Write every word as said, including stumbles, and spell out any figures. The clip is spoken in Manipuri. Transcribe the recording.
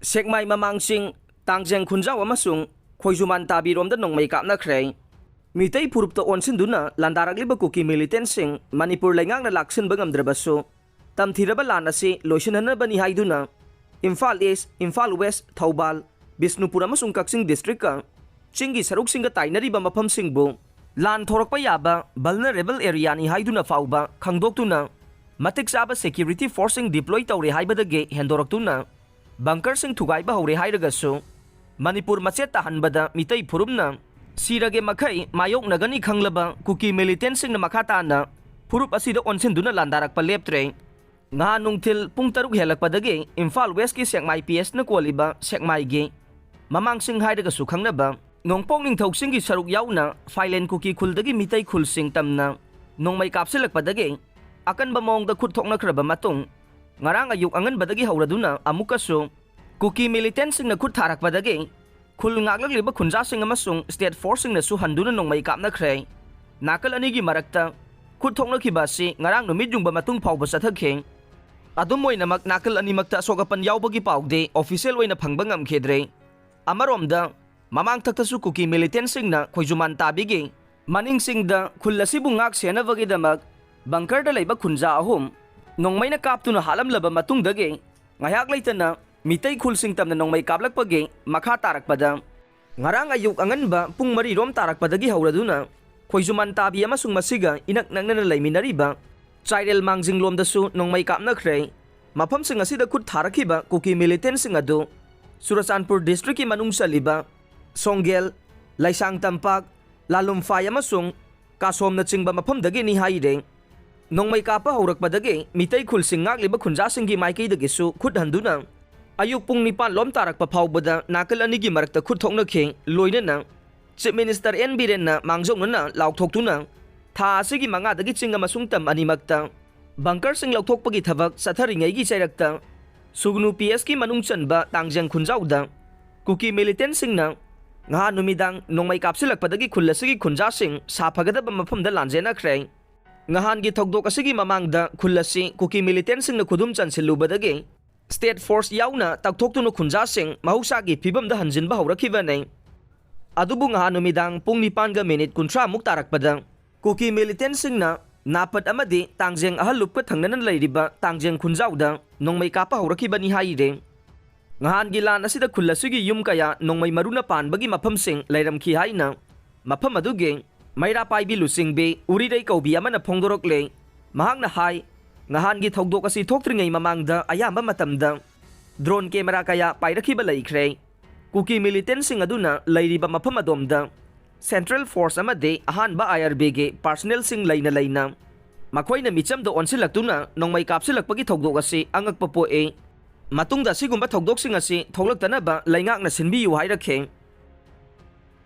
ꯁꯦꯛꯃꯥꯏ ꯃꯃꯥꯡ ꯆꯤꯡ, ꯇꯥꯡꯖꯦꯡ ꯈꯨꯟꯖꯥꯎ ꯑꯃꯁꯨꯡ ꯈꯣꯏꯖꯨꯃꯥꯟ ꯇꯥꯕꯤꯔꯣꯝꯗ ꯅꯣꯡꯃꯩ ꯀꯥꯞꯅꯈ꯭ꯔꯦ꯫ ꯃꯤꯇꯩ ꯐꯨꯔꯨꯞꯇ ꯑꯣꯟꯁꯤꯟꯗꯨꯅ ꯂꯥꯟꯗꯥꯔꯛꯂꯤꯕ ꯀꯨꯀꯤ ꯃꯤꯂꯤꯇꯦꯟꯁꯤꯡ ꯃꯅꯤꯄꯨꯔ ꯂꯩꯉꯥꯛꯅ ꯂꯥꯛꯁꯤꯟꯕ ꯉꯝꯗ꯭ꯔꯕꯁꯨ, ꯇꯝꯊꯤꯔꯕ ꯂꯥꯟ ꯑꯁꯤ ꯂꯣꯏꯁꯤꯟꯍꯟꯅꯕꯅꯤ ꯍꯥꯏꯗꯨꯅ ꯏꯝꯐꯥꯜ ꯏꯁ, ꯏꯝꯐꯥꯜ ꯋꯦꯁ, ꯊꯧꯕꯥꯜ, ꯕꯤꯁꯅꯨꯄꯨꯔ ꯑꯃꯁꯨꯡ ꯀꯛꯆꯤꯡ ꯗꯤꯁꯇ꯭ꯔꯤꯛꯀ ꯆꯤꯡꯒꯤ ꯁꯔꯨꯛꯁꯤꯡꯒ ꯇꯥꯏꯅꯔꯤꯕ ꯃꯐꯝꯁꯤꯡꯕꯨ ꯂꯥꯟ ꯊꯣꯔꯛꯄ ꯌꯥꯕ ꯚꯜꯅꯔꯦꯕꯜ ꯑꯦꯔꯤꯌꯥꯅꯤ ꯍꯥꯏꯗꯨꯅ ꯐꯥꯎꯕ ꯈꯪꯗꯣꯛꯇꯨꯅ, ꯃꯇꯤꯛ ꯆꯥꯕ ꯁꯦꯀ꯭ꯌꯨꯔꯤꯇꯤ ꯐꯣꯔꯁꯁꯤꯡ ꯗꯤꯄ꯭ꯂꯣꯏ ꯇꯧꯔꯦ ꯍꯥꯏꯕꯗꯒꯤ ꯍꯦꯟꯗꯣꯔꯛꯇꯨꯅ, ꯕꯪꯀꯔꯁꯤꯡ ꯊꯨꯒꯥꯏꯕ ꯍꯧꯔꯦ ꯍꯥꯏꯔꯒꯁꯨ, ꯃꯅꯤꯄꯨꯔ ꯃꯆꯦꯠ ꯇꯥꯍꯟꯕꯗ ꯃꯤꯇꯩ ꯐꯨꯔꯨꯞꯅ ꯁꯤꯔꯒꯦ ꯃꯈꯩ ꯃꯥꯌꯣꯛꯅꯒꯅꯤ ꯈꯪꯂꯕ ꯀꯨꯀꯤ ꯃꯤꯂꯤꯇꯦꯟꯁꯤꯡꯅ ꯃꯈꯥ ꯇꯥꯅ ꯐꯨꯔꯨꯞ ꯑꯁꯤꯗ ꯑꯣꯟꯁꯤꯟꯗꯨꯅ ꯂꯥꯟꯗꯥꯔꯛꯄ ꯂꯦꯞꯇ꯭ꯔꯦ꯫ ꯉꯍꯥꯟ ꯅꯨꯡꯊꯤꯜ ꯄꯨꯡ ꯇꯔꯨꯛ ꯍꯦꯜꯂꯛꯄꯗꯒꯤ ꯏꯝꯐꯥꯜ ꯋꯦꯁꯀꯤ ꯁꯦꯛꯃꯥꯏ ꯄꯤ ꯑꯦꯁꯅ ꯀꯣꯜꯂꯤꯕ ꯁꯦꯛꯃꯥꯏꯒꯤ ꯃꯃꯥꯡꯁꯤꯡ ꯍꯥꯏꯔꯒꯁꯨ ꯈꯪꯅꯕ ꯅꯣꯡꯄꯣꯛ ꯅꯤꯡꯊꯧꯁꯤꯡꯒꯤ ꯁꯔꯨꯛ ꯌꯥꯎꯅ ꯐꯥꯏꯂꯦꯟ ꯀꯨꯀꯤ ꯈꯨꯜꯗꯒꯤ ꯃꯤꯇꯩ ꯈꯨꯜꯁꯤꯡ ꯇꯝꯅ ꯅꯣꯡꯃꯩ ꯀꯥꯞꯁꯤꯜꯂꯛꯄꯗꯒꯤ ꯑꯀꯟꯕ ꯃꯑꯣꯡꯗ ꯈꯨꯠ ꯊꯣꯛꯅꯈ꯭ꯔꯕ ꯃꯇꯨꯡ, ꯉꯔꯥꯡ ꯑꯌꯨꯛ ꯑꯉꯟꯕꯗꯒꯤ ꯍꯧꯔꯗꯨꯅ ꯑꯃꯨꯛꯀꯁꯨ ꯀꯨꯀꯤ ꯃꯤꯂꯤꯇꯦꯟꯁꯤꯡꯅ ꯈꯨꯠ ꯊꯥꯔꯛꯄꯗꯒꯤ ꯈꯨꯜ ꯉꯥꯛꯂꯛꯂꯤꯕ ꯈꯨꯟꯖꯥꯁꯤꯡ ꯑꯃꯁꯨꯡ ꯁ꯭ꯇꯦꯠ ꯐꯣꯔꯁꯁꯤꯡꯅꯁꯨ ꯍꯟꯗꯨꯅ ꯅꯣꯡꯃꯩ ꯀꯥꯞꯅꯈ꯭ꯔꯦ꯫ ꯅꯥꯀꯜ ꯑꯅꯤꯒꯤ ꯃꯔꯛꯇ ꯈꯨꯠ ꯊꯣꯛꯅꯈꯤꯕ ꯑꯁꯤ ꯉꯔꯥꯡ ꯅꯨꯃꯤꯠ ꯌꯨꯡꯕ ꯃꯇꯨꯡ ꯐꯥꯎꯕ ꯆꯠꯊꯈꯤ꯫ ꯑꯗꯨꯝ ꯑꯣꯏꯅꯃꯛ, ꯅꯥꯀꯜ ꯑꯅꯤꯃꯛꯇ ꯑꯁꯣꯛ ꯑꯄꯟ ꯌꯥꯎꯕꯒꯤ ꯄꯥꯎꯗꯤ ꯑꯣꯐꯤꯁꯤꯌꯦꯜ ꯑꯣꯏꯅ ꯐꯪꯕ ꯉꯝꯈꯤꯗ꯭ꯔꯦ꯫ ꯑꯃꯔꯣꯝꯗ, ꯃꯃꯥꯡꯊꯛꯇꯁꯨ ꯀꯨꯀꯤ ꯃꯤꯂꯤꯇꯦꯟꯁꯤꯡꯅ ꯈꯣꯏꯖꯨꯃꯥꯟ ꯇꯥꯕꯤꯒꯤ ꯃꯅꯤꯡꯁꯤꯡꯗ ꯈꯨꯜ ꯑꯁꯤꯕꯨ ꯉꯥꯛ ꯁꯦꯟꯅꯕꯒꯤꯗꯃꯛ ꯕꯪꯀꯔꯗ ꯂꯩꯕ ꯈꯨꯟꯖꯥ ꯑꯍꯨꯝ ꯅꯣꯡꯃꯩꯅ ꯀꯥꯞꯇꯨꯅ ꯍꯥꯠꯂꯝꯂꯕ ꯃꯇꯨꯡꯗꯒꯤ, ꯉꯥꯏꯍꯥꯛ ꯂꯩꯇꯅ ꯃꯤꯇꯩ ꯈꯨꯜꯁꯤꯡ ꯇꯝꯅ ꯅꯣꯡꯃꯩ ꯀꯥꯞꯂꯛꯄꯒꯤ ꯃꯈꯥ ꯇꯥꯔꯛꯄꯗ, ꯉꯔꯥꯡ ꯑꯌꯨꯛ ꯑꯉꯟꯕ ꯄꯨꯡ ꯃꯔꯤ ꯔꯣꯝ ꯇꯥꯔꯛꯄꯗꯒꯤ ꯍꯧꯔꯗꯨꯅ ꯈꯣꯏꯖꯨꯃꯥꯟ ꯇꯥꯕꯤ ꯑꯃꯁꯨꯡ ꯃꯁꯤꯒ ꯏꯅꯛ ꯅꯛꯅꯅ ꯂꯩꯃꯤꯟꯅꯔꯤꯕ ꯆꯥꯏꯔꯦꯜ ꯃꯥꯡꯖꯤꯡꯂꯣꯝꯗꯁꯨ ꯅꯣꯡꯃꯩ ꯀꯥꯞꯅꯈ꯭ꯔꯦ꯫ ꯃꯐꯝꯁꯤꯡ ꯑꯁꯤꯗ ꯈꯨꯠ ꯊꯥꯔꯛꯈꯤꯕ ꯀꯨꯀꯤ ꯃꯤꯂꯤꯇꯦꯟꯁꯤꯡ ꯑꯗꯨ ꯆꯨꯔꯆꯥꯟꯄꯨꯔ ꯗꯤꯁꯇ꯭ꯔꯤꯛꯀꯤ ꯃꯅꯨꯡ ꯆꯜꯂꯤꯕ ꯁꯣꯡꯒꯦꯜ, ꯂꯩꯁꯥꯡ ꯇꯝꯄꯥꯛ, ꯂꯥꯂꯨꯝꯐꯥꯏ ꯑꯃꯁꯨꯡ ꯀꯥꯁꯣꯝꯅꯆꯤꯡꯕ ꯃꯐꯝꯗꯒꯤꯅꯤ ꯍꯥꯏꯔꯦ꯫ ꯅꯣꯡꯃꯩ ꯀꯥꯞꯄ ꯍꯧꯔꯛꯄꯗꯒꯤ ꯃꯤꯇꯩ ꯈꯨꯜꯁꯤꯡ ꯉꯥꯛꯂꯤꯕ ꯈꯨꯟꯖꯥꯁꯤꯡꯒꯤ ꯃꯥꯏꯀꯩꯗꯒꯤꯁꯨ ꯈꯨꯠ ꯍꯟꯗꯨꯅ ꯑꯌꯨꯛ ꯄꯨꯡ ꯅꯤꯄꯥꯟ ꯂꯣꯝ ꯇꯥꯔꯛꯄ ꯐꯥꯎꯕꯗ ꯅꯥꯀꯜ ꯑꯅꯤꯒꯤ ꯃꯔꯛꯇ ꯈꯨꯠ ꯊꯣꯛꯅꯈꯤ꯫ ꯂꯣꯏꯅꯅ ꯆꯤꯐ ꯃꯤꯅꯤꯁꯇꯔ ꯑꯦꯟ ꯕꯤꯔꯦꯟꯅ ꯃꯥꯡꯖꯧꯅꯅ ꯂꯥꯎꯊꯣꯛꯇꯨꯅ ꯊꯥ ꯑꯁꯤꯒꯤ ꯃꯉꯥꯗꯒꯤ ꯆꯤꯡ ꯑꯃꯁꯨꯡ ꯇꯝ ꯑꯅꯤꯃꯛꯇ ꯕꯪꯀꯔꯁꯤꯡ ꯂꯧꯊꯣꯛꯄꯒꯤ ꯊꯕꯛ ꯆꯠꯊꯔꯤꯉꯩꯒꯤ ꯆꯩꯔꯛꯇ ꯁꯨꯒꯅꯨ ꯄꯤ ꯑꯦꯁꯀꯤ ꯃꯅꯨꯡ ꯆꯟꯕ ꯇꯥꯡꯖꯦꯡ ꯈꯨꯟꯖꯥꯎꯗ ꯀꯨꯀꯤ ꯃꯤꯂꯤꯇꯦꯟꯁꯤꯡꯅ ꯉꯍꯥꯟ ꯅꯨꯃꯤꯗꯥꯡ ꯅꯣꯡꯃꯩ ꯀꯥꯞꯁꯤꯜꯂꯛꯄꯗꯒꯤ ꯈꯨꯜ ꯑꯁꯤꯒꯤ ꯈꯨꯟꯖꯥꯁꯤꯡ ꯁꯥꯐꯒꯗꯕ ꯃꯐꯝꯗ ꯂꯥꯟꯖꯦꯟꯅꯈ꯭ꯔꯦ꯫ ꯉꯍꯥꯟꯒꯤ ꯊꯧꯗꯣꯛ ꯑꯁꯤꯒꯤ ꯃꯃꯥꯡꯗ ꯈꯨꯜ ꯑꯁꯤ ꯀꯨꯀꯤ ꯃꯤꯂꯤꯇꯦꯟꯁꯤꯡꯅ ꯈꯨꯗꯨꯝ ꯆꯟꯁꯤꯜꯂꯨꯕꯗꯒꯤ State Force ꯌꯥꯎꯅ ꯇꯛꯊꯣꯛꯇꯨꯅ ꯈꯨꯟꯖꯥꯁꯤꯡ ꯃꯍꯧꯁꯥꯒꯤ ꯐꯤꯕꯝꯗ ꯍꯟꯖꯤꯟꯕ ꯍꯧꯔꯛꯈꯤꯕꯅꯤ꯫ ꯑꯗꯨꯕꯨ ꯉꯍꯥꯟ ꯅꯨꯃꯤꯗꯥꯡ ꯄꯨꯡ ꯅꯤꯄꯥꯟꯒ ꯃꯤꯅꯤꯠ ꯀꯨꯟꯊ꯭ꯔꯥ ꯃꯨꯛ ꯇꯥꯔꯛꯄꯗ ꯀꯨꯀꯤ ꯃꯤꯂꯤꯇꯦꯟꯁꯤꯡꯅ ꯅꯥꯄꯠ ꯑꯃꯗꯤ ꯇꯥꯡꯖꯦꯡ ꯑꯍꯜ ꯂꯨꯞꯀ ꯊꯪꯅꯅ ꯂꯩꯔꯤꯕ ꯇꯥꯡꯖꯦꯡ ꯈꯨꯟꯖꯥꯎꯗ ꯅꯣꯡꯃꯩ ꯀꯥꯞꯄ ꯍꯧꯔꯛꯈꯤꯕꯅꯤ ꯍꯥꯏꯔꯦ꯫ ꯉꯍꯥꯟꯒꯤ ꯂꯥꯟ ꯑꯁꯤꯗ ꯈꯨꯜ ꯑꯁꯤꯒꯤ ꯌꯨꯝ ꯀꯌꯥ ꯅꯣꯡꯃꯩ ꯃꯔꯨꯅ ꯄꯥꯟꯕꯒꯤ ꯃꯐꯝꯁꯤꯡ ꯂꯩꯔꯝꯈꯤ ꯍꯥꯏꯅ ꯃꯐꯝ ꯑꯗꯨꯒꯤ ꯃꯩꯔꯥ ꯄꯥꯏꯕꯤ ꯂꯨꯆꯤꯡꯕꯤ ꯎꯔꯤꯔꯩ ꯀꯧꯕꯤ ꯑꯃꯅ ꯐꯣꯡꯗꯣꯔꯛꯂꯦ꯫ ꯃꯍꯥꯛꯅ ꯍꯥꯏ, ꯉꯍꯥꯟꯒꯤ ꯊꯧꯗꯣꯛ ꯑꯁꯤ ꯊꯣꯛꯇ꯭ꯔꯤꯉꯩ ꯃꯃꯥꯡꯗ ꯑꯌꯥꯝꯕ ꯃꯇꯝꯗ ꯗ꯭ꯔꯣꯟ ꯀꯦꯃꯦꯔꯥ ꯀꯌꯥ ꯄꯥꯏꯔꯛꯈꯤꯕ ꯂꯩꯈ꯭ꯔꯦ꯫ ꯀꯨꯀꯤ ꯃꯤꯂꯤꯇꯦꯟꯁꯤꯡ ꯑꯗꯨꯅ ꯂꯩꯔꯤꯕ ꯃꯐꯝ ꯑꯗꯣꯝꯗ ꯁꯦꯟꯇ꯭ꯔꯦꯜ ꯐꯣꯔꯁ ꯑꯃꯗꯤ ꯑꯍꯥꯟꯕ ꯑꯥꯏ ꯑꯥꯔ ꯕꯤꯒꯤ ꯄꯥꯔꯁꯅꯦꯜꯁꯤꯡ ꯂꯩꯅ ꯂꯩꯅ ꯃꯈꯣꯏꯅ ꯃꯤꯆꯝꯗ ꯑꯣꯟꯁꯤꯜꯂꯛꯇꯨꯅ ꯅꯣꯡꯃꯩ ꯀꯥꯞꯁꯤꯜꯂꯛꯄꯒꯤ ꯊꯧꯗꯣꯛ ꯑꯁꯤ ꯑꯉꯛꯄ ꯄꯣꯛꯏ꯫ ꯃꯇꯨꯡꯗ ꯑꯁꯤꯒꯨꯝꯕ ꯊꯧꯗꯣꯛꯁꯤꯡ ꯑꯁꯤ ꯊꯣꯛꯂꯛꯇꯅꯕ ꯂꯩꯉꯥꯛꯅ ꯁꯤꯟꯕꯤꯌꯨ ꯍꯥꯏꯔꯛꯈꯤ꯫